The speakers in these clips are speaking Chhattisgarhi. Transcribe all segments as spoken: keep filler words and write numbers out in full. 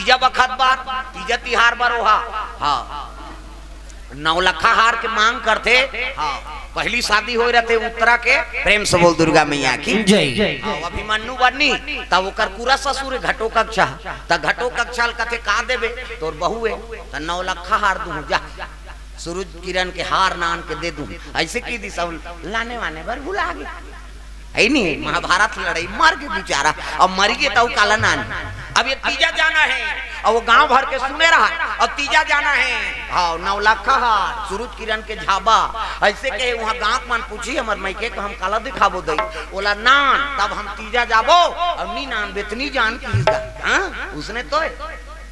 तीजा बखत बर, तीजा तिहार बर ओहा, हाँ, नौलखा हार के मांग करथे। हाँ, पहली शादी होए रहथे उत्तरा के। प्रेम से बोल दुर्गा मैया की जय। हाँ, अभिमन्यु बनी, तब ओकर पूरा ससुर घटोकक्षा, त घटोकक्षा ल कथे, "का देबे तोर बहू ए?" त, "नौलखा हार दूँ, जा, सूरज किरण के हार नान के दे दूँ।" ऐसे की दी सब लाने वाने बर भुला गे। है नहीं, महाभारत लड़ाई, मर के बेचारा, अब मर गए तो काला नान। अब ये तीजा जाना है, और वो गांव भर के सुने रहा, अब तीजा जाना है। हाँ, नौलखा हार, सूरज किरण के झाबा, ऐसे कहे, वहाँ गांव मन पूछी, "हमर मइके के हम काला दिखाबो दई?" ओला नान, तब हम तीजा जाबो, और नी नान बेतनी जान की गा। हाँ, उसने तो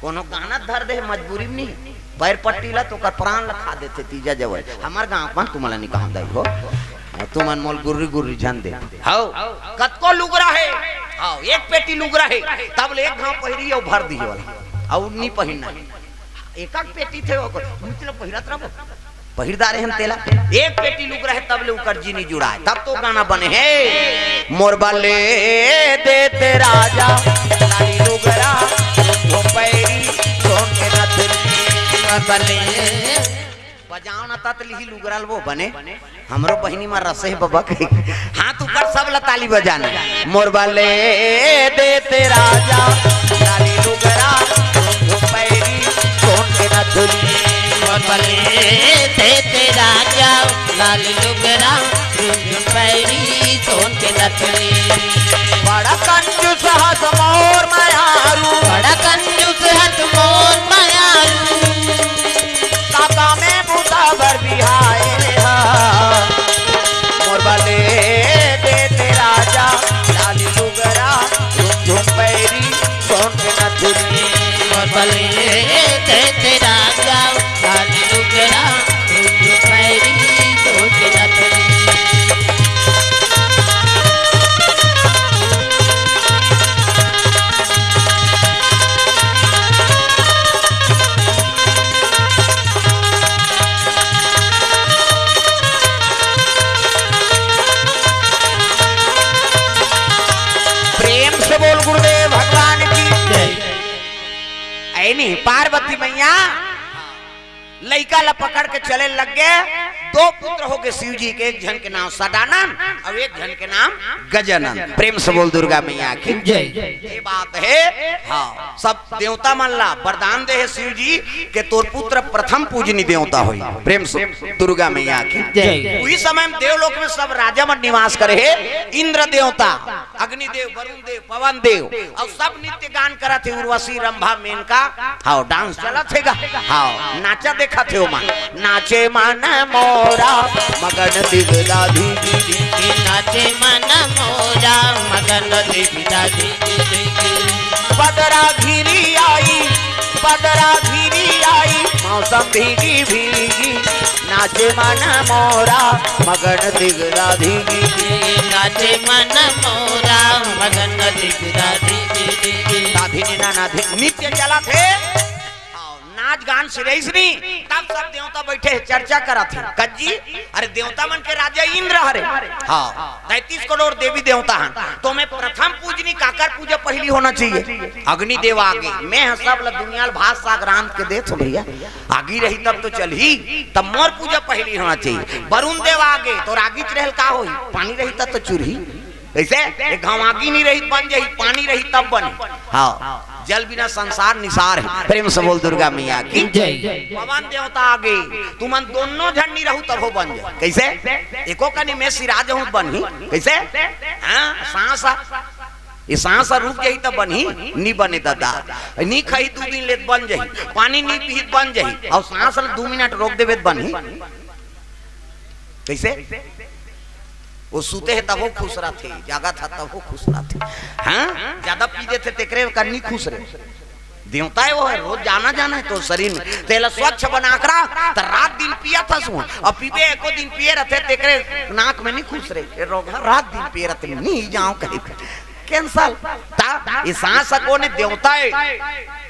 कोनो गाना धर दे, मजबूरी में नहीं। पैर पट्टी ला तो ओकर प्राण ला खा देथे तीजा जवय। हमर गांव म तुमला नहीं कहूं दई हो, तुमन मोल गुर्री गुर्री झन दे। हौ, कतको लुगरा हे, हौ, एक पेटी लुगरा हे, तब ले एक घांव पहिरी अउ भर दिए वाला, अउ नहीं पहिरना हे। एक एक पेटी थे ओकर, मतलब पहिरत रहबो, पहिरदारे हम तेला। एक पेटी लुगरा हे तब ले ओकर जी नहीं जुड़ाए, तब तो गाना बने हे। मोर बले देते राजा, लाली लुगरा, वो पैरी, सोन के नथुनी। बले बजाओ ना तत लिही लुगरा ल वो बने। हमरो बहिनी मा रसे हे बबा के। हाथ ऊपर सब ला ताली बजाना। मोर बले देते राजा, लाली लुगरा, वो पैरी, सोन के नथुनी। मोर बले देते राजा, लाली लुगरा, रुझुन पैरी, सोन के नथुनी। बड़ा कंजूस हस मोर मयारू। बड़ा कंजूस हस मोर मयारू। काका में बूता बर बिहाए हा। मोर बले देते राजा, लाली लुगरा, रुझुन पैरी, सोन के नथुनी। मोर बले देते राजा, लाली लुगरा, रुझुन पैरी, सोन के नथुनी। प्रेम से बोल गुरुदेव भगवान की जय। ऐ नहीं, पार्वती मैया लइका ला पकड़ के चले लग गे। दो पुत्र हो गे शिव जी के, एक झन के नाम सदानंद और एक झन के नाम गजानंद। प्रेम से बोल दुर्गा मैया की जय। ये बात है। हाँ, सब देवता मन ला वरदान दे हे शिव जी के तोर पुत्र प्रथम पूजनी देवता होई। प्रेम से दुर्गा मैया की जय। उही समय में देवलोक में सब राजा मन निवास करे हे, इंद्र देवता, अग्निदेव, वरुण देव, पवन देव, और सब नृत्य गान करत हे, उर्वशी, रंभा, मेनका। हाँ, डांस चलत हे गा। हाँ, नाचा देखत हे ओमन। नाचे मन मोरा मगन दिगदाधी। नाचे मन मोरा मगन दिगदाधी। बदरा घिरी आई, बदरा घिरी आई, मौसम भीगी भीगी। नाचे मन मोरा मगन दिगदाधी। नाचे मन मोरा मगन दिगदाधी। दाधिनी ना नाधिनी नृत्य चलत हे। हाँ, नाच गान सिरइस नी, तब सब देवता बैठे हे, चर्चा करत हे। कज्जी, अरे देवता मन के राजा इंद्र हरे। हाँ, तैंतीस करोड़ देवी देवता हन, तो मैं प्रथम पूजनी काकर पूजा पहली होना चाहिए? अग्नि देव आगे, मैं ह सब ला दुनिया ल भात साग रांध के देत हो भैया, आगी रही तब तो चलही, तब मोर पूजा पहली होना चाहिए। वरुण देव आगे, तो आगीच रहल का होही, पानी रही तब तो चुरही। कैसे? एक घाव आगी नहीं रही बन जाही, पानी रही तब बने। हाँ, जल बिना संसार निसार है। प्रेम से बोल दुर्गा मैया की जय। पवन देवता आगे, तुमन दोनों झन नहीं रहू तब हो बन जाए। कैसे? एको कनी में सिराज हूँ बनही। कैसे? हाँ, सांस आ, ये सांस आ रुक जाही तब बनही, नी बने दादा। नी खाही दू दिन ले त बन जाही, पानी नी पीही त बन जाही, और सांस ल दू मिनट रोक देबे त बनही। कैसे? वो सूते हे तब वो खुश रहते, जागत हे तब वो खुश रहते। हाँ, ज्यादा पी देते तेकरे का नी खुश रहे। देवता है वो है, रोज जाना जाना है तो शरीर में तेला स्वच्छ बना के रख, तो रात दिन पिया था सुन, और पीबे एको दिन पिए रहते तेकरे नाक में नी खुश रहे। ये रोग है, रात दिन पिए रहते, नी जाओ कहीं। कैंसल। तब ये सांस कोने देवता है?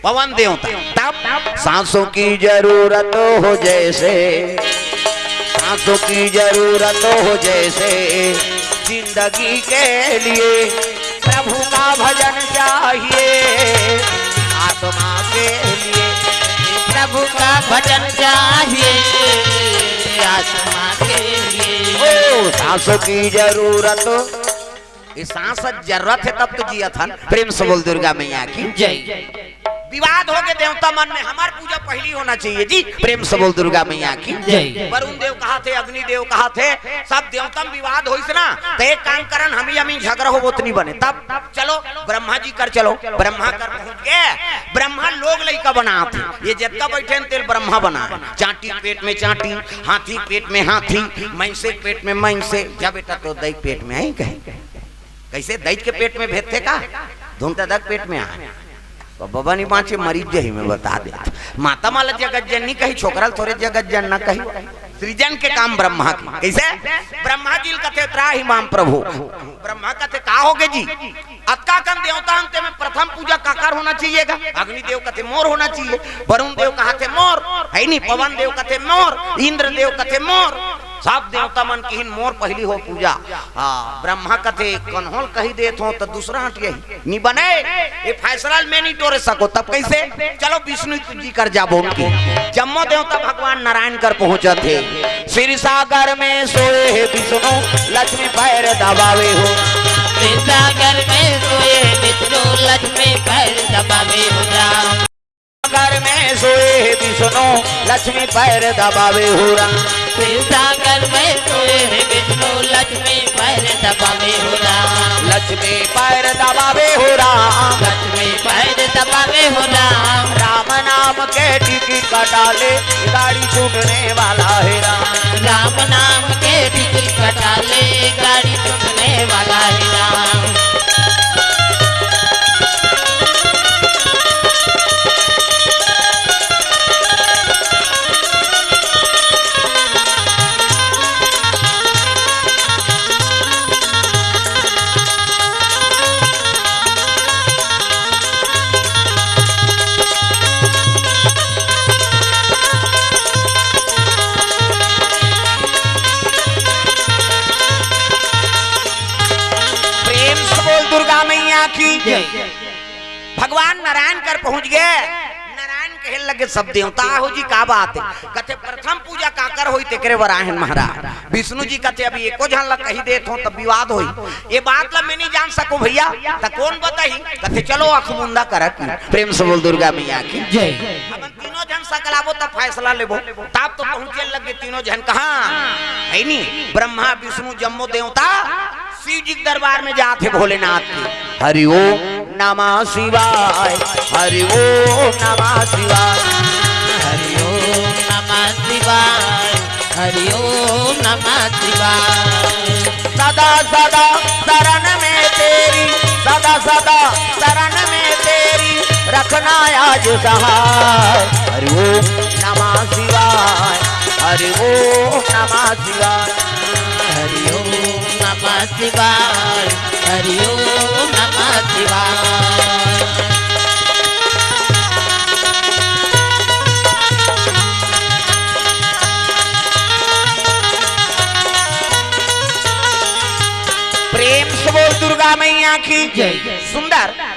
पवन देवता। तब सांसों की जरूरत हो जैसे, सांसों की जरूरत हो जैसे, जिंदगी के लिए प्रभु का भजन चाहिए। आत्मा के लिए प्रभु का भजन चाहिए, आत्मा के लिए। ओ सांस की जरूरत, ये सांस जरूरत है तब तो जियत हन। प्रेम से बोल दुर्गा मैया की जय। विवाद हो गए देवता मन में, हमार पूजा पहली होना चाहिए जी। प्रेम से बोल दुर्गा मैया की जय। वरुण देव कहा थे, अग्नि देव कहा थे, सब देवता में विवाद होइस ना, तो एक काम करन, हम ही हम ही झगड़ा हो, वो तो नहीं बने। तब चलो ब्रह्मा जी कर, चलो ब्रह्मा कर पहुंच गए। ब्रह्मा लोग लइका बनात हे, ये जतका बैठे हैं तेल ब्रह्मा बना, चांटी पेट में चांटी, हाथी पेट में हाथी, मैंसे पेट में मैंसे। जा बेटा, तो दई पेट में आई कहीं, कैसे दई के पेट में भेजते का? धुन त दक पेट में आ। तो बाबा नहीं बांचे, मरीज जही में बता दे। माता माला जगत जननी कही, छोकरा ल थोरे जगत जनना कही। सृजन के काम ब्रह्मा की। कैसे? ब्रह्मा जी ल कथे, "त्राहि माम प्रभु।" ब्रह्मा कथे, "का हो गे जी? अतका कन देवता अंते में प्रथम पूजा काकर होना चाहिए गा?" अग्नि देव कथे, "मोर होना चाहिए।" वरुण देव कहा थे, "मोर।" है नी, पवन देव कथे, "मोर।" इंद्र देव कथे, "मोर।" सब देवता मन किहिन, "मोर पहली हो पूजा।" हाँ, ब्रह्मा कथे, "कन्होल कही देत हो तो दूसरा हट यही।" नी बने, ये फैसला ल मैं नहीं टोरे सको। तब कैसे? चलो विष्णु जी कर जाबो उनकी। जम्मो देवता भगवान नारायण कर पहुंचत हे। क्षीर सागर में सोए हे विष्णु, लक्ष्मी पैर दबावे हो। क्षीर सागर में सोए हे विष्णु, लक्ष्मी पैर दबावे हो राम। सागर में सोए हे विष्णु, लक्ष्मी पैर दबावे हो राम। क्षीर सागर में सोए हे विष्णु, लक्ष्मी पैर दबावे हो राम। लक्ष्मी पैर दबावे हो राम। लक्ष्मी पैर दबावे हो राम। राम नाम के टिकट कटा ले, गाड़ी छूटने वाला है राम। राम नाम के टिकट कटा ले, गाड़ी छूटने वाला है राम। प्रेम से बोल दुर्गा मैया की जय। भगवान नारायण कर पहुंच गए। नारायण कहे लगे, "सब देवता हो जी, का बात है?" कथे, "प्रथम पूजा काकर होई, तेकरे बर आए हन महाराज।" विष्णु जी कथे, "अभी एको झन ला कही देत हो, तब विवाद होई। ये बात ला मैं नहीं जान सको भैया, त कौन बताही?" कथे, "चलो अखमुंदा करा की।" प्रेम से बोल दुर्गा मैया की जय। अब तीनों झन सकलाबो, तब फैसला लेबो। तब तो पहुंचे लगे तीनों झन कहाँ? है नी, ब्रह्मा, विष्णु, जम्मो देवता शिव जी के दरबार में जात हे भोलेनाथ के। हरि ओम नमः शिवाय, हरि ओम नमः शिवाय। हरि ओम नमः शिवाय, हरि ओम नमः शिवाय। सदा सदा शरण में तेरी, सदा सदा शरण में तेरी, रखना आज सहाय। हरि ओम नमः शिवाय, हरि ओम नमः शिवाय। हरि ओम नमः शिवाय, हरि ओम नमः शिवाय। प्रेम से बोल दुर्गा मैया की जय। सुंदर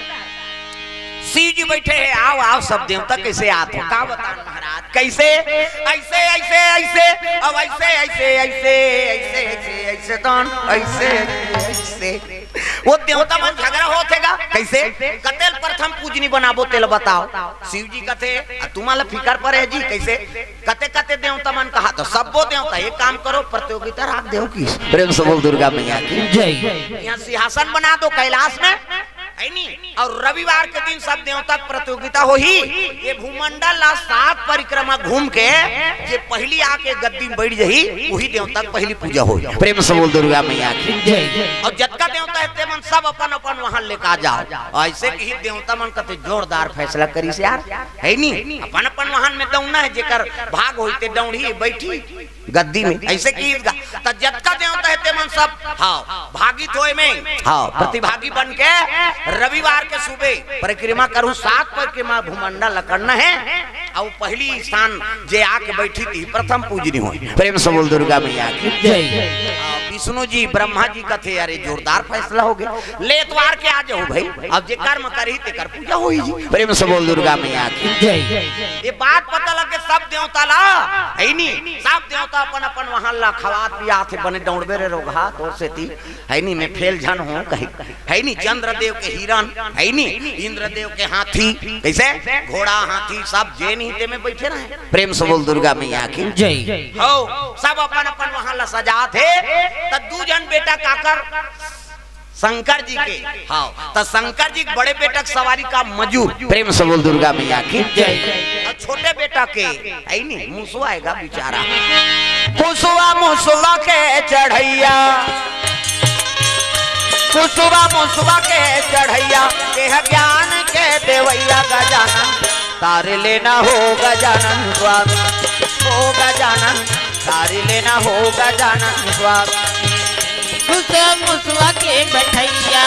शिव जी बैठे हैं, आओ, आओ, सब देवता कैसे आत हो? का बतान महाराज, कैसे? ऐसे, ऐसे, ऐसे, अब ऐसे, ऐसे, ऐसे, ऐसे, ऐसे, ऐसे, कौन? ऐसे, ऐसे। वो देवता मन झगड़ा होत हे गा, कैसे? कते ल प्रथम पूजनी बनाबो, तेला बताओ। शिव जी कथे, "आ तुम्हारा फिकर पर है जी, कैसे?" कते कते देवता मन कहा, तो सब्बो देवता एक काम करो, प्रतियोगिता राख देव की। प्रेम से बोल दुर्गा मैया की जय। यहाँ सिंहासन बना दो कैलाश में, है नी? और रविवार के दिन सब देवता के प्रतियोगिता होही। ये भूमंडल ला सात परिक्रमा घूम के जे पहली आके गद्दी में बैठ जही, वही देवता के पहली पूजा होही। प्रेम से बोल दुर्गा मैया की जय। और जतका देवता है, ते मन सब अपन अपन वहां लेका जाओ। ऐसे की देवता मन कते जोरदार फैसला करिस यार, है नी? अपन अपन वाहन में दौड़ना है, जेकर भाग होई ते दौड़ी बैठी गद्दी में। ऐसे की गा, त जतका देवता है ते मन सब, हाँ, भागित होए में, हाँ, प्रतिभागी बन के रविवार के सुबह परिक्रमा करू, सात परिक्रमा भूमंडल करना है। और पहली स्थान जे आके बैठी थी, प्रथम पूजनी होई। प्रेम से बोल दुर्गा मैया की जय। हाँ, विष्णु जी, ब्रह्मा जी कथे, "अरे, जोरदार फैसला हो गया, ले एतवार के आ जाओ भाई, अब जे कर्म करही तेकर पूजा होही जी।" प्रेम से बोल दुर्गा मैया की। जय। ये बात पता लगे सब देवता ला, है नी, सब देवता अपन अपन वहां ला खवात पियात हे, बने दौड़बे रे रोगहा तोर सेती, है नी, मैं फेल झन हों कही, है नी, चंद्रदेव के हिरण, है नी, इंद्रदेव के हाथी, कैसे घोड़ा हाथी सब जे नहीं ते में बैठे रहे। प्रेम से बोल दुर्गा मैया की। जय। हो, सब अपन अपन वहां ला सजात हे। त दू झन बेटा काकर, शंकर जी के, हाँ, त शंकर जी के बड़े बेटा के सवारी का मजूर। प्रेम से बोल दुर्गा मैया की। जय। और छोटे बेटा के, है नी, मुसवा आएगा बेचारा। मुसवा, मुसवा के चढ़ैया, मुसवा, मुसवा के चढ़ैया, के है ज्ञान के देवैया गजानन, तार लेना हो गजानन स्वामी, हो गजानन, तार लेना हो गजानन स्वामी। खुश मुसवा के बैठैया,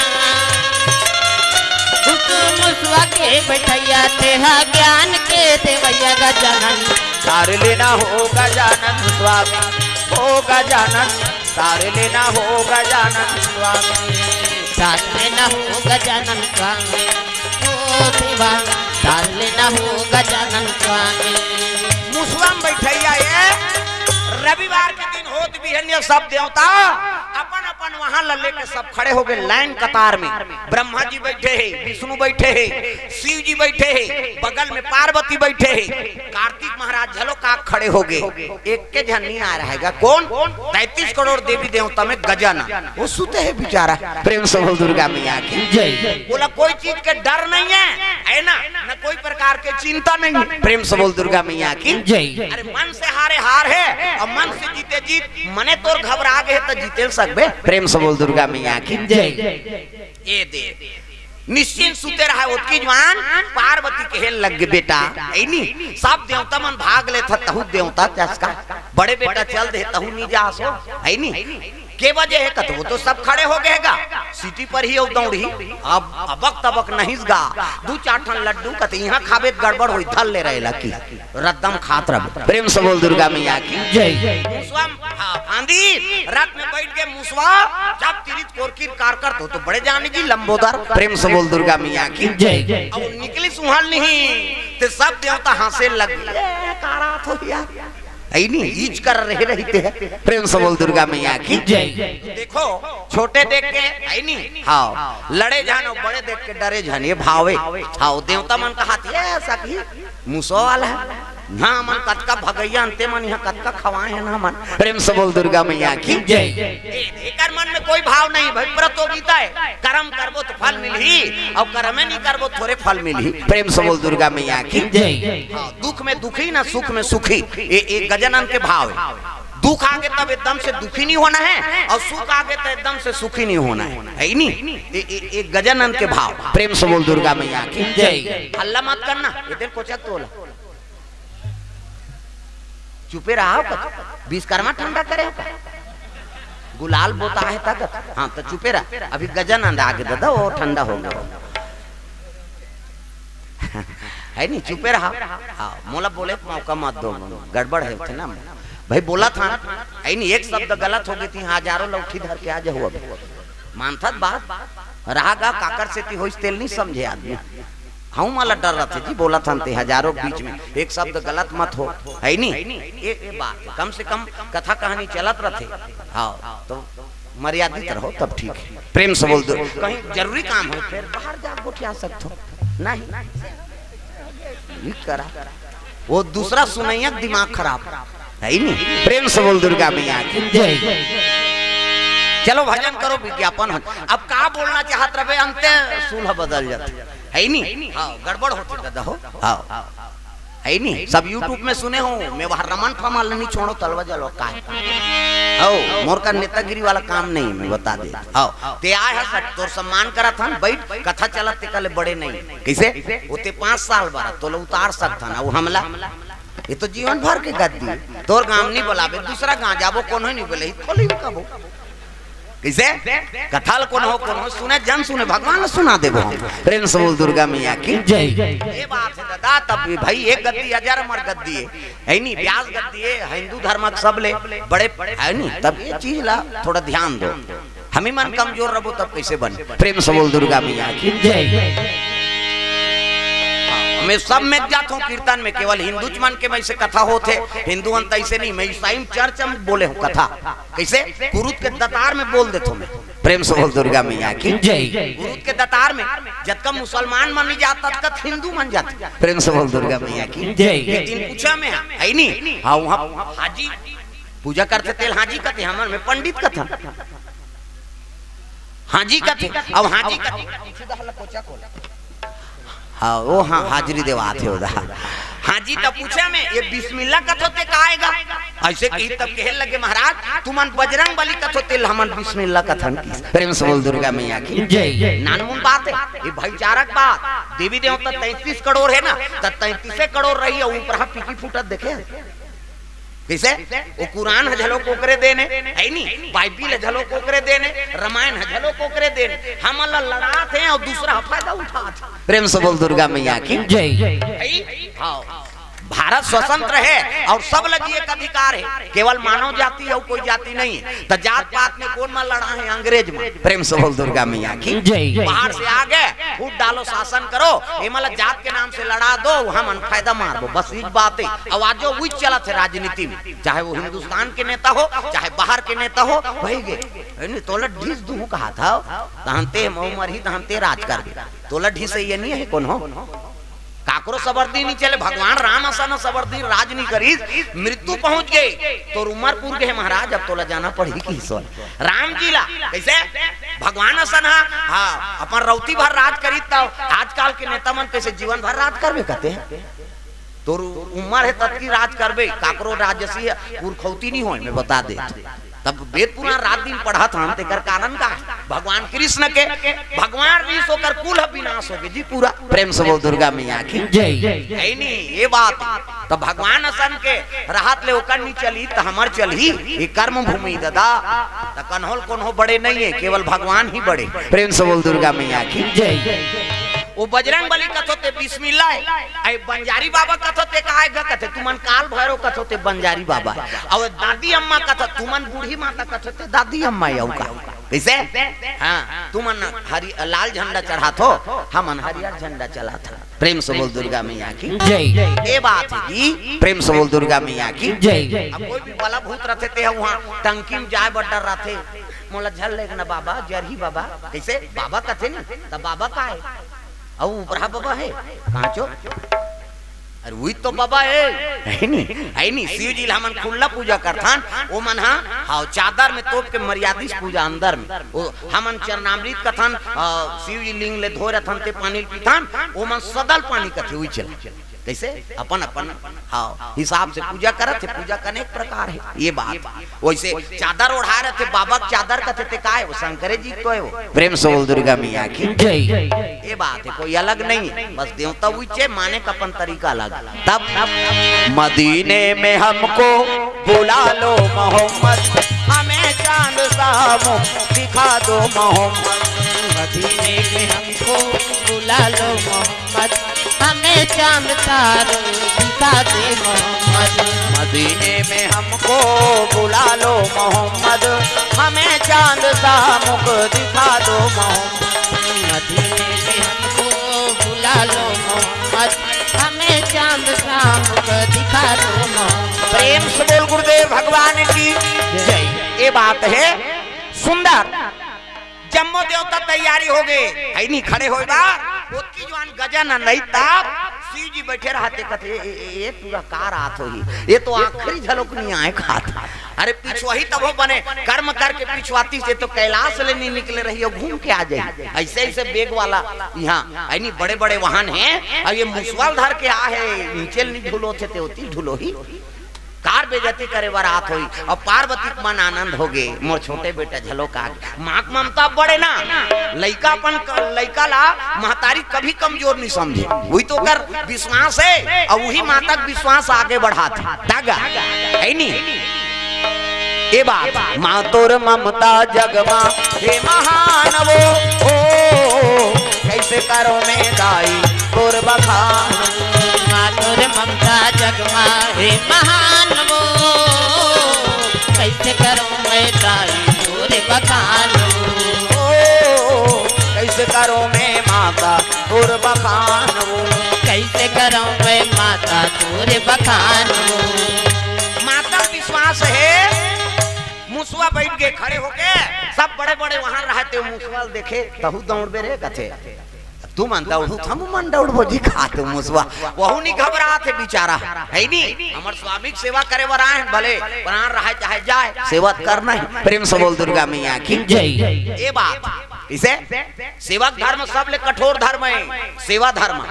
खुश मुसवा के बैठैया, तेहा ज्ञान के देवैया गजानन, तार लेना हो गजानन स्वामी, हो गजानन, तार लेना हो गजानन स्वामी, तार लेना हो गजानन स्वामी, ओ देवा, तार लेना हो गजानन स्वामी। मुसवा में बैठैया ये रविवार के दिन होत बिहनिया सब देवता अपन अपन वहां ला लेके सब खड़े हो गए लाइन कतार में। ब्रह्मा जी बैठे हे, विष्णु बैठे हे, शिव जी बैठे हे, बगल में पार्वती बैठे हे। कार्तिक महाराज झलो का खड़े हो गए, एक के झन नहीं आ रहा है गा। कौन? तैंतीस करोड़ देवी देवता में गजानन, वो सुते है बेचारा। प्रेम से बोल दुर्गा मैया की। जय। बोला कोई चीज के डर नहीं है, है ना, न कोई प्रकार के चिंता नहीं है। प्रेम से बोल दुर्गा मैया की। जय। अरे मन से हारे हार है और मन से जीते जीत, मने तोर घबरा गए तो जीते सकबे। प्रेम से बोल दुर्गा मैया की। जय। ये दे निश्चिंत सुते रहा, ओतकी जुवार पार्वती कहे लग गे, "बेटा, ऐनी सब देवता मन भाग लेत ह, तहू देवता जस का बड़े बेटा चल दे, तहू नी जासो, ऐनी के बजे हे?" कत वो तो सब खड़े हो गए गा, सीटी पर ही अउ दौड़ी, अब अबक तबक नहीं गा, दू चार ठन लड्डू कत इहाँ खाबे त गड़बड़ होई, धर ले रहे लकी। रद्दम खात रह। प्रेम से बोल दुर्गा मैया की। जय। मुसवा, हाँ, फांदी, रथ में बैठ के मुसवा, जब तिरित कोरकिर कार कर तो, तो बड़े जाने जी लंबोदर। प्रेम से बोल दुर्गा मैया की। जय। अब निकली सुहाल नहीं, ते सब देवता हंसे लग। ए, कारा थो यार। ऐनी, ईज कर रहे रहते हैं। प्रेम से बोल दुर्गा मैया की। जय। देखो, छोटे देख के, ऐनी, हाँ, लड़े जानो, बड़े देख के डरे जान, ये भावे। हाँ, देवता मन कहा, "ये सखी, मुसो वाला है ना, मन कतका भगैया अंते मन यहाँ कतका खवाए हैं ना मन।" प्रेम से बोल दुर्गा मैया की। जय। ए, एकर मन में कोई भाव नहीं भाई, प्रतियोगिता है। कर्म करबो तो फल मिलही, और कर्मे नहीं करबो थोरे फल मिलही। प्रेम से बोल दुर्गा मैया की। जय। हाँ, दुख में दुखी ना सुख में सुखी, ये, ये गजानन के भाव है। दुख आगे तब एकदम से दुखी नहीं होना है, और सुख आगे तो एकदम से सुखी नहीं होना है, है नी? ये, ये, ये गजानन के भाव। प्रेम से बोल दुर्गा मैया की। जय। हल्ला मत करना, ये तेरे कोचा तोला। चुपे रहा हो का? विश्वकर्मा ठंडा करे हो का? गुलाल बोता है तक। हाँ, तो चुपे रहा। अभी गजानंद आगे दादा, वो ठंडा हो गया। है नी, चुपे रहा। हाँ, मोला बोले के मौका मत दो, गड़बड़ है थे ना। भाई बोला था, है नी, एक शब्द गलत हो गई थी, हजारों लौठी धर के आ जाओ अभी। मानथत बात, रहा गा काकर सेती होइस तेल नहीं समझे आदमी। हूँ मला डर रहते जी, बोला था ते हजारों के बीच में एक शब्द गलत मत हो, है नी? ये, ये बात कम से कम कथा कहानी चलत रहते। हाँ, तो मर्यादित रहो तब ठीक है। प्रेम से बोल दो, कहीं जरूरी काम हो फिर बाहर जा गोठिया सकते हो, नहीं? ये करा, वो दूसरा सुनैया के दिमाग खराब है ही नहीं। प्रेम से बोल दुर्गा मैया की। जय। चलो भजन करो, विज्ञापन हो। अब का बोलना चाहत रहे, अंते सुलह बदल जाता है ही नहीं। हाँ, गड़बड़ होती दादा हो। हाँ, है ही नहीं। सब YouTube में सुने हो, मैं वहाँ रमन फमाल नहीं छोड़ो, तलवा जलो का है। हो, मोर का नेतागिरी वाला काम नहीं, मैं बता दे। हाँ, ते आए है सर, तोर सम्मान करा था, बैठ, कथा चलत ते कले बड़े नहीं। कैसे? वो ते पाँच साल बारा, तोला उतार सकता ना, वो हमला। ये तो जीवन भर के गद्दी। तोर गांव नहीं बुलावे, दूसरा गांव जाबो, कोनो नहीं बोले, खोली कबो। कइसे? कथा ल कोनो, कोनो सुने, झन सुने, भगवान ल सुना देबो हम। प्रेम से बोल दुर्गा मैया की। जय। ये बात हे दादा, तब भी भाई एक गद्दी हजार अमर गद्दी हे, हे नी? ब्यास गद्दी हे, हिंदू धर्म के सबले बड़े, हे नी? तब ये चीज ला थोड़ा ध्यान दो। हमी मन कमजोर रबो तब कइसे बन? प्रेम से बोल दुर्गा मैया की। जय। मैं सब में जात हूँ कीर्तन में, केवल हिंदू मन के मैं से कथा होत हे। हिंदू मन त अइसे नहीं, मैं ईसाई चर्च में बोले हूँ कथा। कइसे? कुरुत के दतार में बोल देथो मैं। प्रेम से बोल दुर्गा मैया की। जय। कुरुत के दतार में जतका मुसलमान मन नहीं जात, ततका हिंदू मन जात। प्रेम से बोल दुर्गा मैया की। जय। एक दिन पूछा मैं, हे नी? हाँ, वहाँ हाजी पूजा करथे तेला हाजी कथे, हमर में पंडित कथन। हाजी कथे, अब हाजी कथे। हाँ, वो हाँ, हाजरी देवात हे ओदा। हाजी त पूछे मैं, ये बिस्मिल्ला कथो ते का आय गा? अइसे कही तब कहे लगे, महाराज, तुमन बजरंग बली कथो तेला हमन बिस्मिल्ला कथन की। प्रेम से बोल दुर्गा मैया की। जय। नानमुन बात हे, ये भाईचारा के बात। देवी देवता तैंतीस करोड़ हे ना, त तैंतीसे करोड़ रही, अउ ऊपर पीकी फूटत देखे। कइसे? वो कुरान ह झलो ओकरे देन हे, हे नी? बाइबिल ह झलो ओकरे देन हे, रामायण ह झलो ओकरे देन हे। हमन ला लड़ात हे अउ दूसरा ह फायदा उठात हे। प्रेम से बोल दुर्गा मैया की। जय। हे? हाँ। भारत स्वतंत्र हे अउ सब ला जिए के अधिकार हे, केवल मानव जाति अउ कोई जाति नहीं हे। त जात पात में कोन मन लड़ा हे? अंग्रेज मन। प्रेम से बोल दुर्गा मैया की। जय। बाहर से आ गे, फूट डालो, शासन करो, एमन ला जात के नाम से लड़ा दो, हमन फायदा मारबो, बस इच बात हे। अउ आजो उइच चलत हे राजनीति में, चाहे वो हिंदुस्तान के नेता हो, चाहे बाहर के नेता हो, वही गे, "ए, नहीं, तोला ढीस दूहूं कहात हंव, तहन ते मऊ मरही, तहन ते राज करबे, तोला ढीस ये नहीं हे कोनो।" काकरो सबर्दी नहीं चले, भगवान राम असन सबर्दी राज नहीं करिस, मृत्यु पहुंच गे, तोर उमर पुर गे महाराज, अब तोला जाना पड़ही किहिस। राम जी ला कइसे? भगवान असन हा, हाँ, अपन रौती भर राज करिस, तब आजकल के नेता मन कइसे जीवन भर राज करबे कथे? तोर उमर हे ततकी राज करबे, काकरो राजसी हे, पुरखौती नहीं होय, मैं बता दे। तब वेद पुराण रात दिन पढ़त हन, तेकर कारण का? भगवान कृष्ण के, भगवान ऋषि ओकर कुल ह विनाश हो गे जी पूरा। प्रेम से बोल दुर्गा मैया की। जय। हे नी, ये बात। त भगवान असन के रहत ले ओकर नी चली, त हमर चलही? ये कर्म भूमि ददा। त कन्हो ल कोनो बड़े नहीं हे, केवल भगवान ही बड़े। प्रेम से बोल दुर्गा मैया की। जय। वो बजरंग बली कथो ते बिस्मिल्ला हे, अइ बंजारी बाबा कथो ते का आय गा कथे, तुमन काल भैरव कथो ते बंजारी बाबा, अउ दादी अम्मा कथो, तुमन बूढ़ी माता कथो ते दादी अम्मा हे, अउ का? कइसे? हाँ, तुमन हरी, लाल झंडा चढ़ाथो, हमन हरियर झंडा चलाथन। प्रेम से बोल दुर्गा मैया की। जय। ये बात हे जी, प्रेम से बोल दुर्गा मैया की। जय। अब कोई भी बला भूत रथे ते ह उहाँ टंकी में जाय बर डर्राथे, "मोला झन लेगना बाबा, जरही बाबा।" कइसे? बाबा कथे नी, त बाबा का हे? अउ उपरा बाबा हे, कहाँ चो? अरे उही तो बाबा हे, हे नी, हे नी, शिव जी ला हमन खुल्ला पूजा करथन, ओ मन हा, हाँ, चादर में तोप के मर्यादिस पूजा अंदर में, ओ हमन चरणामृत कथन, अ, शिव जी लिंग ले धोय रथन ते पानी ल पीथन, ओ मन सदल पानी कथे, उही चला। कइसे? अपन, अपन, हाँ, हिसाब से पूजा करत हे, पूजा के अनेक प्रकार हे, ये बात। वइसे चादर ओढ़ाय रथे, बाबा के चादर कथे ते काय हे? वो शंकरे जी तो हे वो। प्रेम से बोल दुर्गा मैया की। जय। ये बात हे, कोई अलग नहीं हे, बस देवता उइचे, माने का अपन तरीका अलग। तब मदीने में हमको बुला लो मोहम्मद, हमें चांद सा मुख दिखा दो मोहम्मद। मदीने में हमको बुला लो मोहम्मद, हमें चांद तारे दिखा दे मोहम्मद। मदीने में हमको बुला लो मोहम्मद, हमें चांद सा मुख दिखा दो मोहम्मद। मदीने में हमको बुला लो मोहम्मद, हमें चांद सा मुख दिखा दो मोहम्मद। प्रेम से बोल गुरुदेव भगवान की जय। ये बात हे सुंदर। जम्मो देवता तैयारी हो गे, हे नी, खड़े होय बर। ओतकी जुवान गजा न नई तब शिव जी बइठे रहत हे, कथे, "ए, ए, ए, ए, पूरा का रात होही? ये तो आखिरी झलक नहीं आय खात।" अरे पिछवाही तभो बने, कर्म करके पिछवाती से तो कैलाश ले नहीं निकले रही, घूम के आ जाही। अइसे, अइसे बेग वाला इहाँ, हे नी, बड़े-बड़े वाहन हे, अउ ये मुसवा ल धर के आ हे, नीचे ल नहीं ढुलोथे ते ओती ढुलोही। कार बेइज्जती करे बर आत होही। अउ पार्वती के मन आनंद हो गे, मोर छोटे बेटा झलो का आगे। माँ के ममता बड़े ना, लइका अपन क-, लइका ला महतारी कभी कमजोर नहीं समझे, उही तो ओकर विश्वास हे, अउ उही माता के विश्वास आगे बढ़ात हे। तागा, हे नी? ए बात, माँ तोर ममता जग मा हे महान वो, ओ, कैसे करो मैं दाई तोर बखान। माँ तोर ममता जग मा हे महान वो, कैसे करो मैं दाई तोर बखान। ओ, कैसे करो मैं माता तोर बखान वो। कैसे करो मैं माता तोर बखान वो। माता विश्वास हे, मुसवा बैठ के खड़े होके, सब बड़े बड़े वहां रहते, मुसवा ल देखे, तहू दौड़बे रे कथे। तू मन दौड़ू, हम मन दौड़बो जी, खातू मुसवा। वहू नहीं घबरात हे बेचारा, है नी? हमर स्वामी के सेवा करे बर आए हैं, भले प्राण रहे चाहे जाए, सेवा करना ही। प्रेम से बोल दुर्गा मैया की जय। ए बात, इसे सेवक धर्म सबले कठोर धर्म है, सेवा धर्म।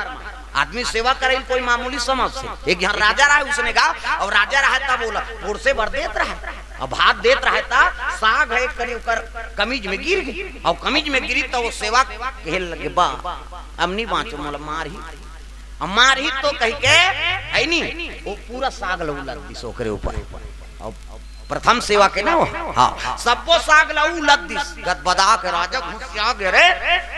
आदमी सेवा करे ल कोई मामूली समझ से। एक यहाँ राजा रहा, उसने कहा, और राजा रहा तब बोला, पोरसे बर देत रहा, अब भात देत रहा था, साग है एक कनी ओकर कमीज में गिर गई, और कमीज में गिरी तो वो सेवा कहे लगे, बा, अब नहीं बाँचो, मोला मार ही, अब मार ही तो कह के, है नी, वो पूरा साग ल उलद दिस ओकरे ऊपर। अब प्रथम सेवा के ना वो, हाँ, सब्बो साग ल उलद दिस, गदबदा के राजा घुसिया गे रे,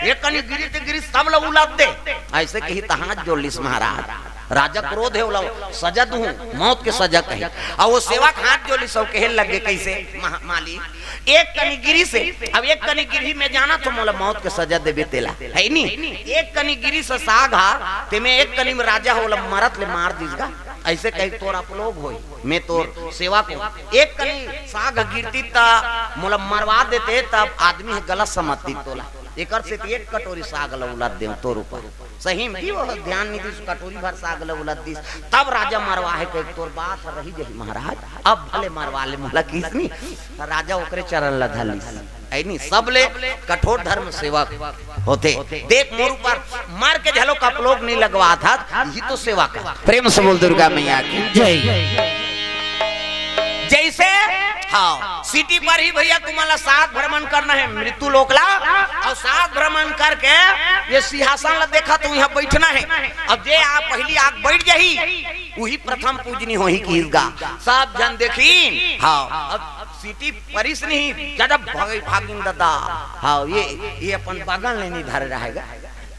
एक कनी गिरी ते गिरी, सब ल उलद दे। ऐसे कही त हाथ जोड़ लिस महाराज, राजा क्रोध हे, ओला सजा दूं, मौत के सजा कही। अब वो सेवक हाथ जोड़ लिस, सब कहे लगे, कैसे महा-, मालिक, एक कनी गिरी से, अब एक कनी गिरी में जाना तो मोला मौत के सजा देबे तेला, है नी? एक कनी गिरी से साग हा, ते में एक कनी में राजा होला मरत ले मार दिस गा। ऐसे कही तोर अपलोग होई, मैं तोर सेवा को एक कनी साग गिरती त मोला मरवा देते, तब आदमी हे गलत समझती तोला। एकर से एक कटोरी साग ल उलद देव तोर ऊपर। सही में जी वो ध्यान नहीं दिस, कटोरी भर साग ल उलद दिस, तब राजा मरवा हे कहे, तोर बात रही जही महाराज, अब भले मरवा ले मोला किसनी। राजा ओकरे चरण ल धर लिस। ऐनी सबले कठोर धर्म सेवक होथे। देख मोर ऊपर मर के झलो कपलोक नहीं लगवात हस, यही तो सेवा कर। प्रेम से बोल दुर्गा मैया की जय। जैसे हाँ, सिटी पर ही भैया तुम्हाला सात भ्रमण करना है मृत्यु लोकला, और सात भ्रमण करके ये सिंहासन ला देखा तो यहाँ बैठना है। अब जे आप पहली आग बैठ जाही, वही प्रथम पूजनी होही किहिस गा। सब झन देखिन, हाँ। अब सिटी परिस नहीं, जब भगई भागिन ददा, हाँ, ये, ये अपन बगल ले नहीं धरे रहेगा,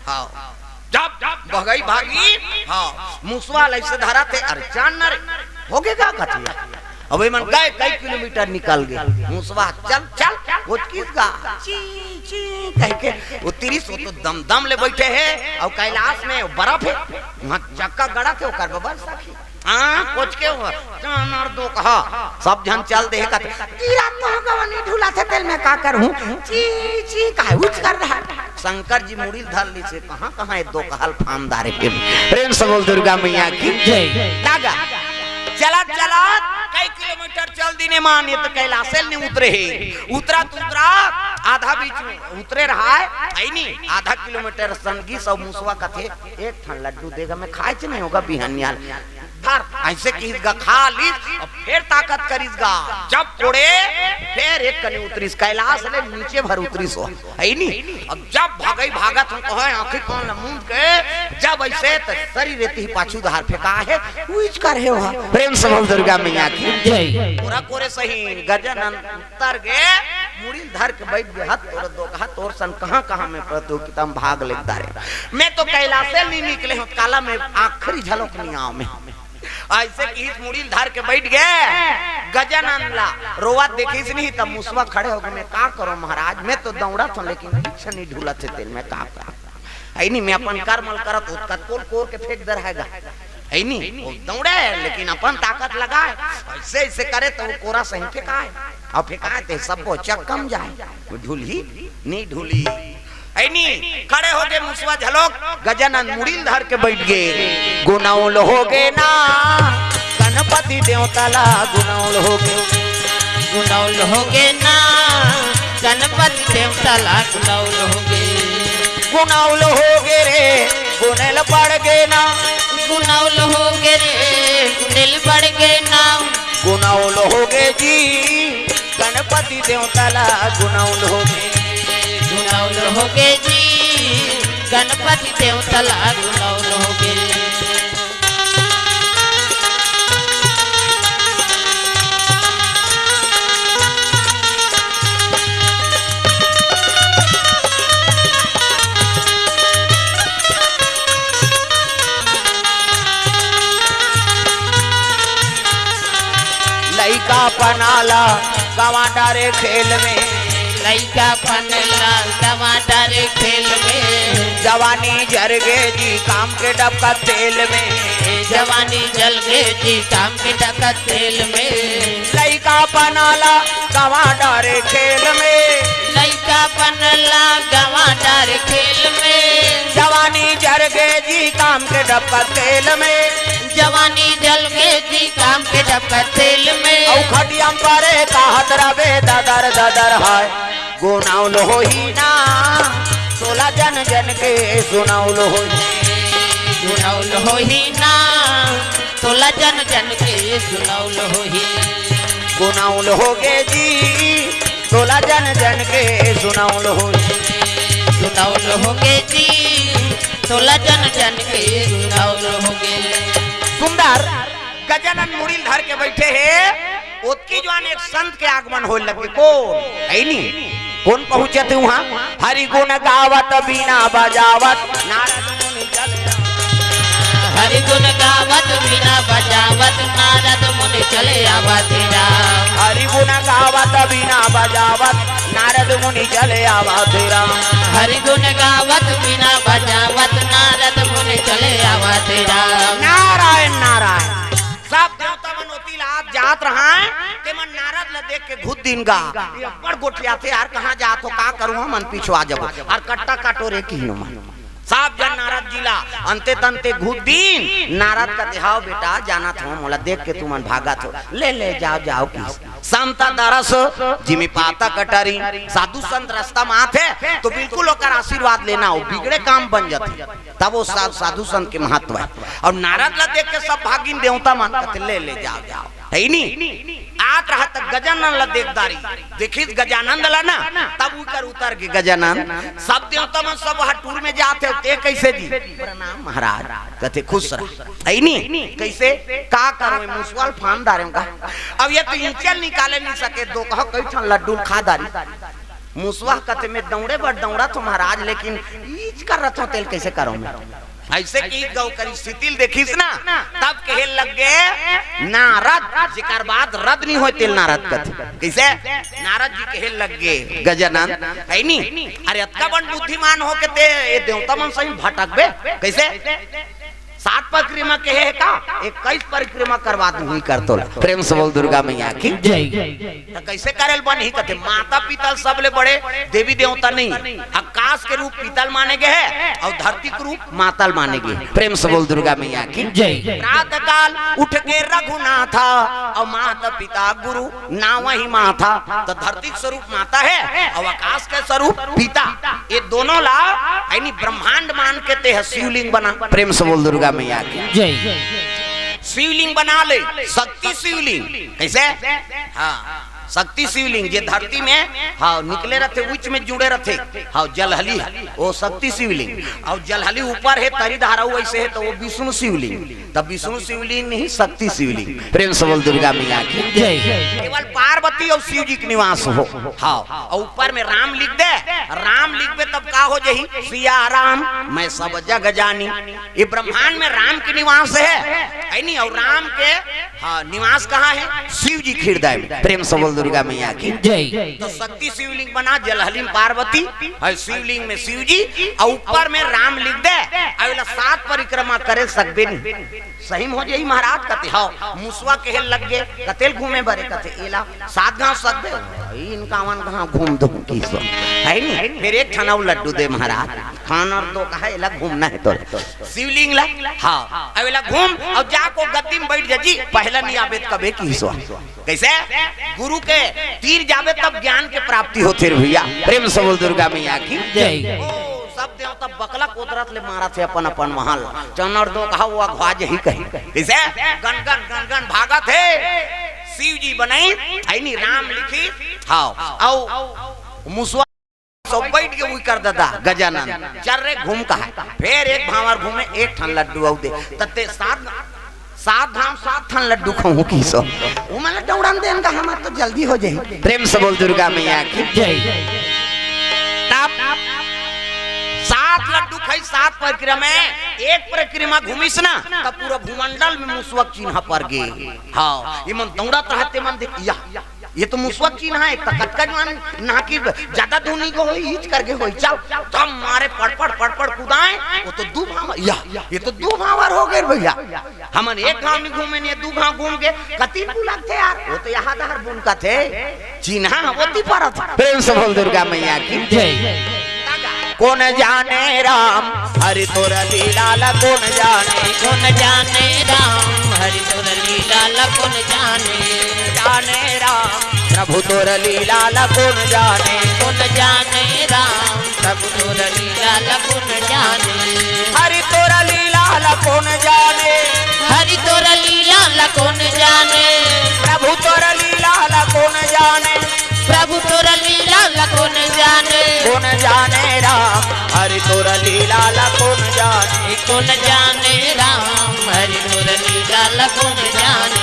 हाँ। जब भगई भागिन, हाँ, मुसवा ल ऐसे धरथे, अरे चल न रे, होगे गा कथे। अब ये मन गए, कई किलोमीटर निकल गए, मुसवा चल, चल, वो किहिस गा, ची, ची, कह के, वो तिरिस, वो तो दम, दम ले बैठे हे, और कैलाश में बर्फ हे, वहाँ चक्का गड़थे, ओकर बबर सखी। हाँ, कोचके हो, चानर दोकहा, सब झन चल दे कथे, तीरा तो गवनी ढुलाथे तेल में का करहूँ, ची, ची, काहे उच कर रहा है? शंकर जी मुड़ी ल धर लिस हे, कहाँ, कहाँ ये दोकहा ल फांद डारे हे। प्रेम से बोल दुर्गा मैया की जय। लागा, चलत, चलत, कई किलोमीटर चल दिने मान, ये तो कैलाशे ल नहीं उतरे हे। उतरत, उतरत, आधा बीच में उतरे रहा है, है नहीं, आधा किलोमीटर सन गिस, सब मुसवा कथे, एक ठन लड्डू देगा, मैं खाए च नहीं होगा बिहनिया ल। धर, ऐसे किहिस गा, खा लिस, अब फिर ताकत करिस गा। जब कोड़े, फिर एक कनी उतरिस, कैलाश ले नीचे भर उतरिस हो, है नी? अब जब भगई भागत हूँ, कहे आँखी कान ल मूंद के, जब ऐसे त शरीर रेती ही पाछू धार फेंका है, उइच कर हे वहाँ। प्रेम से बोल दुर्गा मैया की जय। कोरा कोरे सही, गजानन उतर गे, मुड़ी ल धर के बैठ गे, हाथ तोर दो, हाथ तोर सन कहाँ कहाँ में प्रतियोगिता में भाग लेता रे। मैं तो कैलाशे नहीं निकले हूँ, काला में आखिरी झलक नहीं आव में। ऐसे किहिस मुड़ी ल धर के बैठ गे, गजानन ला रोवत देखिस नहीं, तब मुसवा खड़े हो गे, मैं का करो महाराज, मैं तो दौड़त हूँ, लेकिन कुछ नहीं ढुलत हे तेल में का करो। है नहीं, मैं अपन कर्म ल करत हूँ, कतकोल कोर के फेंक दे रहेगा। है नी? वो दौड़े, लेकिन अपन ताकत लगाए। ऐसे, ऐसे करे तो वो कोरा सही फेंकाए। और फेंकाए ते सब वो चक्कम जाए। वो ढुलही, नहीं ढुलही। है नी? खड़े हो गे मुसवा झलोक, गजानन मुड़ी ल धर के बैठ गे। गुनौल हो गे ना, गणपति देवता ला गुनौल हो गे। गुनौल हो गे ना, गणपति देवता ला गुनौल हो गे। गुनौल हो गे रे, गुनेल पड़ गे ना। गुनौल हो गे रे, गुनेल पड़ गे ना। गुनौल हो गे जी, गणपति देवता ला गुनौल हो गे। गुनौल हो गे जी, गणपति देवता ला गुनौल हो गे। पन ला गवा डारे खेल में। लइकापन ला गवा डारे खेल में। जवानी जर गे जी काम के डबका तेल में। जवानी जल गे जी काम के डबका तेल में। लइकापन ला गवा डारे खेल में। लइकापन ला गवा डारे खेल में। जवानी जर गे जी काम के डबका तेल में। जवानी जल गे जी काम के डबका तेल में। अउ खटिया म परे कहत रबे ददर ददर हाय। गुनौल होही ना तोला जन जन के सुनौल होही। गुनौल होही ना तोला जन जन के सुनौल होही। गुनौल होगे जी तोला जन जन के सुनौल होही। सुनौल होगे जी तोला जन जन के सुनौल होगे। सुंदर गजानन मुड़ी ल धर के बइठे हे। ओतकी जुवार एक संत के आगमन होय लगे। कोन? अइनी। कोन पहुंचत हे उहां? हरि गुन गावत बीना बजावत नारद मुनि चले। हरि गुन गावत बीना बजावत नारद मुनि चले आवत राम। हरि गुन गावत बीना बजावत नारद मुनि चले आवत राम। हरि गुन गावत बीना बजावत नारद मुनि चले आवत राम। नारायण नारायण। सब देवता मन ओती ला जात रहय, ते मन नारद ला देख के घुद दिन गा। ये अब्बड़ गोठियाथे यार, कहां जात हो, का करूं, हमन पिछवा जबो। अउ कट्टा काटो रे किहिन मन। सब जन नारद जी ला अंते तंते घुद दिन। नारद कथे, "हव बेटा, जानत हो, मोला देख के तुमन भागत हो। ले, ले, जाव, जाव," किहिस। संत दरस जिमि पातक डरिन। साधु संत रस्ता म आथे, तो बिल्कुल ओकर आशीर्वाद लेना, वो बिगड़े काम बन जाथे। तब वो सा-, साधु संत के महत्व हे। अउ नारद ला देख के सब भागिन देवता मन कथे, "ले, ले, जाव, जाव।" हे नी? आत रहत गजानन ला देख डारिस, देखिस गजानंद ला ना, तब उकर उतर गे गजानंद। सब देवता मन सब वहां टूर में जात हे, ते कइसे जी? "प्रणाम महाराज।" कथे, "खुश रह।" हे नी? कइसे? "का करों, ए मुसवा ल फांद डारेंव का?" अब ये तो ईंचल निकाले नइ सके, दो कहा कई ठन लड्डू ल खा डारिस। मुसवा कथे, "मैं दौड़े बर दौड़त हों महाराज, लेकिन ईंच कर रथों, तेल कइसे करों मैं?" अइसे कि गौ करी सितिल देखिस ना, तब कहे लग गे नारद, जेकर बाद रद नइ होय तेल नारद कथे। कइसे? नारद जी कहे लग गे, "गजानन, हे नी? अरे अतका बड़ बुद्धिमान हो के ते ए देवता मन सही भटकबे? कइसे?" सात परिक्रमा कहे हे का? इक्कीस परिक्रमा करवा दूं ही कर तोला। प्रेम से बोल दुर्गा मैया की जय। त कइसे करे ल बनही कथे, माता पिता सबले बड़े देवी देवता नइ हे। आकाश के रूप पिता ल माने गे हे अउ धरती के रूप माता ल माने गे हे। प्रेम से बोल दुर्गा मैया की जय। प्रातः काल उठ के रघुनाथा अउ माता पिता गुरु नावहि माथा। त धरती के स्वरूप माता हे अउ आकाश के स्वरूप पिता। ये दोनों ला यानी ब्रह्मांड मान के ते ह शिवलिंग बना। प्रेम से बोल दुर्गा मैया की जय। शिवलिंग बना ले, शक्ति शिवलिंग। कइसे? हां, शक्ति शिवलिंग जे धरती में, हां, निकले रथे, उच में जुड़े रथे। हां, जलहली हे, वो शक्ति शिवलिंग। अउ जलहली ऊपर हे, तरी धारा वइसे हे, त वो विष्णु शिवलिंग। त विष्णु शिवलिंग नहीं, शक्ति शिवलिंग। प्रेम से बोल दुर्गा मैया की जय। केवल पार्वती अउ शिव जी के निवास हो। हां, अउ ऊपर में राम लिख दे, राम लिखबे तब का हो जाही? सिया राम मैं सब जग जानी। ये ब्रह्मांड में राम के निवास हे, हे नी? अउ राम के, हां, निवास कहां हे? शिव जी के हृदय में। प्रेम से बोल दुर्गा मैया की जय। त शक्ति शिवलिंग बना, जलहली म पार्वती, हे शिवलिंग में शिव जी, अउ ऊपर में राम लिख दे, अउ एला सात परिक्रमा करे सकबे नहीं। सही म हो जाही महाराज कथे, हव। मुसवा कहे लग गे, कते ल घूमे बरे कथे, एला सात गांव सकबे, इनका वन गांव घूम दो किसो, हे नी? फेर एक ठन अउ लड्डू दे महाराज, खाना दो कहा, एला घूमना हे तो शिवलिंग ला, हव, अउ एला घूम, अउ जाको गद्दी म बइठ जा जी, पहला नइ आबे त कबे किसो। कइसे? गुरु के तीर जाबे तब ज्ञान के प्राप्ति होथे रे भइया। प्रेम से बोल दुर्गा मैया की जय। ओ, सब देवता बकला कोतरत ले मारत हे अपन अपन महल। चनर दो कहा वो अघवा जही कही। कइसे? गन गन गन गन भागत हे। शिव जी बनई, हे नी राम लिखी। हव, अउ मुसवा सब बइठ गे उही कर ददा गजानन। चल रे घूम कहा। फेर एक भांवर घूमे, एक ठन लड्डू अउ दे। तते सात, सात धाम सात ठन लड्डू खाहूं किसो। वो मन ल दौड़न देन का, हमर तो जल्दी हो जाही। प्रेम से बोल दुर्गा मैया की जय। तब सात लड्डू भाई सात परिक्रमा, एक परिक्रमा घूमिस ना, त पूरा भूमंडल में मुसवा के चिन्हा पर गे। हाँ, ये मन दौड़त रहते, मन देख, या, ये तो मुसवा के चिन्हा है, त कतका जवान नाकी ज्यादा धुनी को होई, हिच करके होई, चल, तब मारे पड़पड़, पड़पड़ कुदाए, वो तो दू भांवर, या, ये तो दू भांवर हो गए भैया। हमन एक घांव नहीं घूमे, ये दू घांव घूम के कति बुलकथे यार, वो तो यहाँ डहर बुलकथे, चिन्हा ओती परत। प्रेम से बोल दुर्गा मैया की। जय। कोन जाने राम हरि तोर लीला ला, कोन जाने। कोन जाने राम हरि तोर लीला ला, कोन जाने। जाने राम प्रभु तोर लीला ला, कोन जाने। कोन जाने राम प्रभु तोर लीला ला, कोन जाने। हरि तोर लीला ला, कोन जाने। हरि तोर लीला ला, कोन जाने। प्रभु तोर लीला ला, कोन जाने। प्रभु तोर लीला ला, कोन जाने। कोन जाने राम हरि तोर लीला ला, कोन जाने। कोन जाने राम हरि तोर लीला ला, कोन जाने।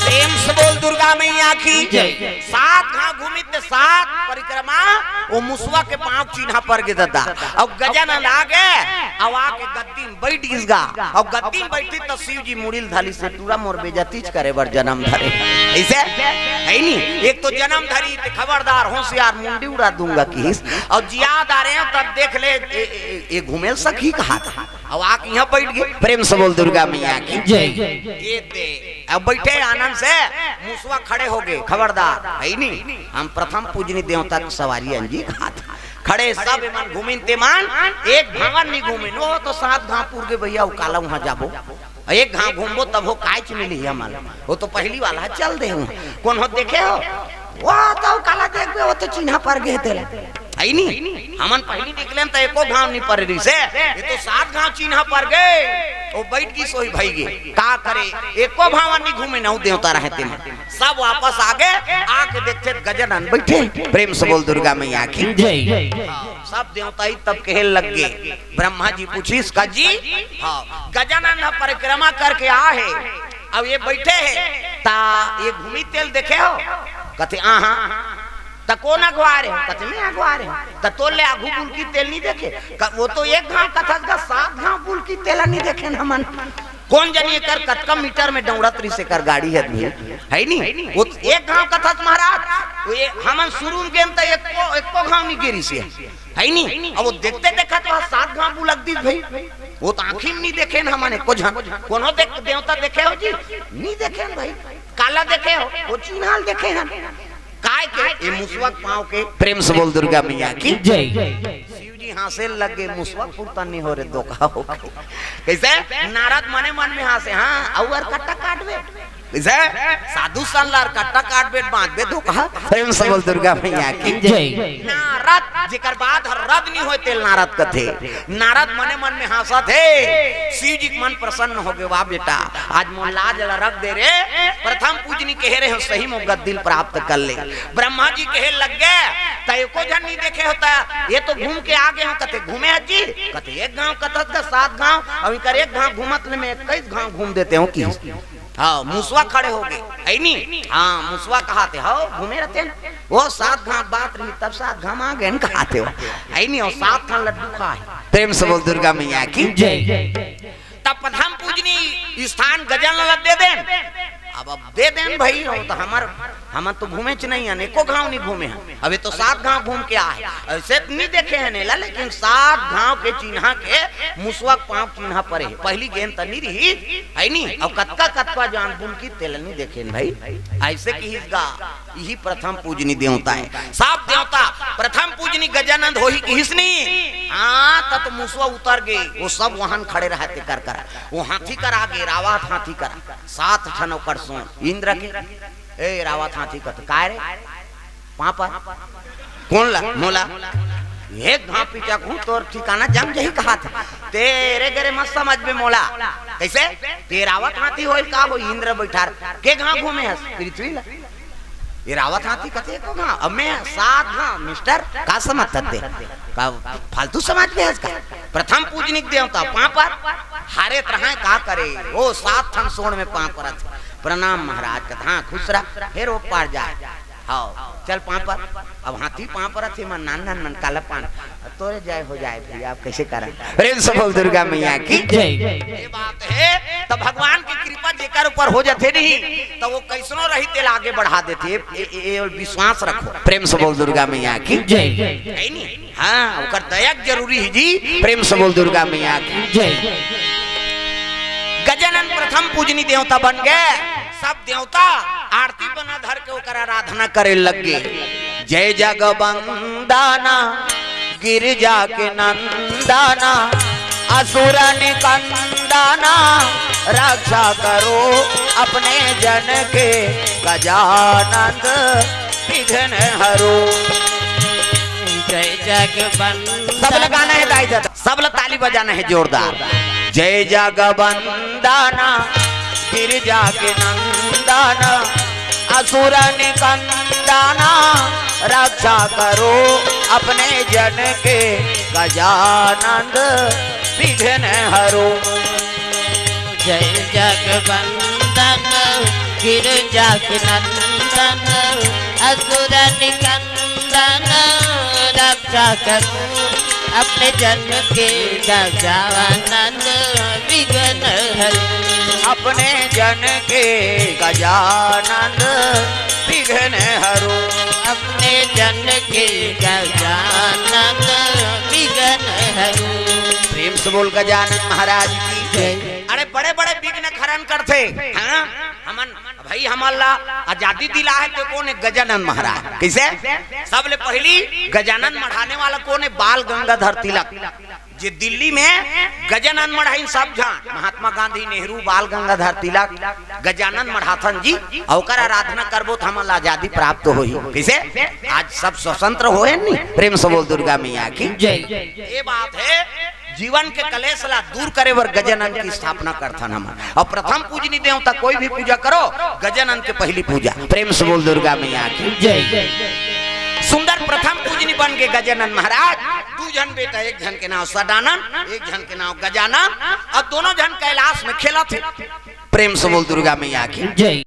प्रेम से बोल दुर्गा मैया की। जय। सात घांव घूमित, सात परिक्रमा, वो मुसवा के पांव चिन्हा पर गे ददा। अउ गजानन आ गे, अउ आके गद्दी में बैठ गिस गा। अउ गद्दी में बैठी त शिव जी मुड़ी ल धलिस, टूरा मोर बेइज्जती च करे बर जनम धरे। अइसे? हइ नी? एक तो जनम धरी, त खबरदार, होशियार, मुंडी उड़ा दूंगा किहिस। अउ जियाद आ रहे हो, तब देख ले, ए, ए, ए, ए घूमे ल सकही कहा था। अउ आके यहाँ बैठ गे। प्रेम से बोल दुर्गा मैया की। जय। ये दे। अब बैठे आनंद से, मुसवा खड़े हो गे, खबरदार, हइ नी, हम प्रथम पूजनी देवता के सवारी अन जी कहा था। खड़े सब एमन घूमिन तेमन, एक भांवर नहीं घूमिन, वो तो सात घांव पुर गे भैया, वो काला वहां जाबो, एक घांव घूमबो तब वो कायच मिली हमन, वो तो पहली वाला है, चल दे हूं। कोन हो देखे हो? वो तो काला देखबे, वो तो चिन्हा पर गे तेला। हइ नी? हमन पहिली निकलेन त एको घांव नी परे रिहिसे, ये तो सात घांव चिन्हा पर गे। ओ बैठ गिस, सोई भई गे। का करे? एको भांवर नी घूमे, नौ देवता रहे तेन। सब वापस आ गे, आके देखथे त गजानन बैठे। प्रेम से बोल दुर्गा मैया की। जय। सब देवता ही तब कहे लग गे। ब्रह्मा जी पूछिस, का जी? हाँ, गजानन ह परिक्रमा करके आ हे, अब ये बैठे हे, ता ये घूमी तेल देखे हो? कथे, आहा। त कोन अगवा रहे हो? कथे, मैं अगवा रहे हो। त तोर ले आघू बुलकी तेल नहीं देखे? क-, वो तो एक घांव कथस गा, सात घांव बुलकी तेल नहीं देखे न हमन। कोन जनी एकर कतका मीटर में दौड़त रहिस एकर गाड़ी हे भी, हइ नी? वो एक घांव कथस महाराज, वो ये हमन शुरू में गेन त एको, एको घांव नहीं गिरिस हे, हइ नी? अब वो देखते देखत तो सात घांव बुलक दिस भई, वो तो आंखी में नहीं देखे न हमन एको झन। कोनो देख, देवता देखे हो जी? नहीं देखे न भई। काला देखे हो? वो चिन्हा ल देखे हन। काय के? ए मुसवा के पांव के। प्रेम से बोल दुर्गा मैया की। जय। शिव जी हांसे लग गे, मुसवा फुर्ता नहीं हो रे, धोखा हो गे। कइसे? नारद मने मन में हांसे, हाँ, अउ अरकट्टा काटबे। कइसे? साधु संत ल अरकट्टा काटबे, बांधबे धोखा। प्रेम से बोल दुर्गा मैया की। जय। नारद, जेकर बात ह रद नहीं होय, तेल नारद कथे। नारद मने मन में हांसत हे, शिव जी के मन प्रसन्न हो गे, वाह बेटा, आज मोर लाज ला रख दे रे। प्रथम पूजनी कहे रहे हो, सही में गद्दी ल प्राप्त कर ले। ब्रह्मा जी कहे लग गे, त एको झन नहीं देखे हो त, ये तो घूम के आ गे हो, कथे घूमे हस जी? कथे एक घांव कथस गा सात घांव, अब इकर एक घांव घूमत ले मैं इक्कीस घांव घूम देते हो कि। हाँ, मुसवा खड़े हो गे, हइ नी? हाँ, मुसवा कहाथे, हाँ, घूमे रहते हैं। वो सात घांव बात रही, तब सात घांव आ गे न कहाथे हो। हइ नी, वो सात ठन लड्डू खाए। प्रेम से बोल दुर्गा मैया की। जय। तब प्रथम पूजनी स्थान गजानन ला दे देन। अब, अब दे देन भई, वो तो हमर, हमन तो घूमेच नहीं हन, एको घांव नहीं घूमे हन। अभी तो सात घांव घूम के आए, अइसे तो नहीं देखे हन एला, लेकिन सात घांव के चिन्हा के मुसवा के पांव चिन्हा परे हे। पहिली गेंद त नहीं रही, हइ नी? अउ कतका कतका जान बुलकी तेला नहीं देखे हन भई। अइसे किहिस गा, इही प्रथम पूजनी देवता हे। सब देवता प्रथम पूजनी गजानन होही किहिस नहीं। हाँ, त तो मुसवा उतर गे, वो सब वहां खड़े रहते कर कर। वो हाथी कर आ गे, रावत हाथी कर। सात ठन ओकर सोंड़ इंद्र के। ए, रावत हाथी कथे, "काय रे? पांव पर? कोन ला? मोला?" "एक घांव पीटा कहूं तोर ठिकाना जम जही कहाथे। तेरे गरे मत समझबे मोला।" कइसे? "ते रावत हाथी होइल का हो, इंद्र बइठार। के घांव घूमे हस? पृथ्वी ला।" ए रावत हाथी कथे, "एको घांव?" "अब मैं सात घांव, मिस्टर, का समझथस ते? का फालतू समझ गे हस का? प्रथम पूजनी के देवता, पांव पर?" हारे त रहे का करे, वो सात ठन सोंड़ में पांव परत। प्रणाम महाराज। कथे, हाँ, खुश रह, फेर ओ पार जाए। हाँ, चल पाँव पर। अब हाथी पाँव पर अथे, मन नान नान मन काला पान। तोरे जय हो जाए भैया, अब कैसे करन? प्रेम से बोल दुर्गा मैया की जय। ये बात है, तो भगवान की कृपा जेकर ऊपर हो जाथे नहीं, तो वो कैसनो रही तेला आगे बढ़ा देथे। ये, ये, ये विश्वास रखो, प्रेम से बोल दुर्गा मैया की जय। है नहीं? हाँ, ओकर दया जरूरी है जी। प्रेम से बोल दुर्गा मैया की जय। गजानन प्रथम पूजनी देवता बन गए। सब देवता आरती बना धर के ओकर आराधना करे लग गए। जय जगवंदना गिरिजा के नंदना, असुर निकंदना, रक्षा करो अपने जन के, गजानंद विघ्न हरो। जय जगवंदना। सब लगाना है दाई दादा, सब लोग ताली बजाना है जोरदार। जय जगवंदना गिरिजा के नंदना, असुर निकंदना, रक्षा करो अपने जन के, गजानंद विघ्न हरो। जय जगवंदन गिरिजा के नंदन, असुर निकंदन, रक्षा करो अपने जन के, गजानंद विघ्न हरो। अपने जन के गजानंद विघ्न हरो। अपने जन के गजानंद विघ्न हरो। प्रेम से बोल गजानन महाराज की जय। अरे बड़े बड़े विघ्न खरन करथे, हाँ? हमन भाई, हमन ला आजादी दिला है तो कोन है? गजानन महाराज। कैसे? सबले पहली गजानन मढ़ाने वाला कोन है? बाल गंगाधर तिलक। जे दिल्ली में गजानन मढ़ाइन सब झन, महात्मा गांधी, नेहरू, बाल गंगाधर तिलक, गजानन मढ़ाथन जी, ओकर आराधना करबो त हमन ला आजादी प्राप्त होही। कैसे? आज सब स्वतंत्र होए नी। प्रेम से बोल दुर्गा मैया की जय। ये बात है, जीवन के कलेश ला दूर करे बर गजानन की स्थापना करथन हमन। और प्रथम पूजनी देवता कोई भी पूजा करो, गजानन के पहली पूजा। प्रेम से बोल दुर्गा मैया की जय। सुंदर प्रथम पूजनी बन के गजानन महाराज। दू झन बेटा, एक झन के नाम सदानंद, एक झन के नाम गजानन। अब दोनों झन कैलाश में खेलत हे। प्रेम से बोल दुर्गा मैया की जय।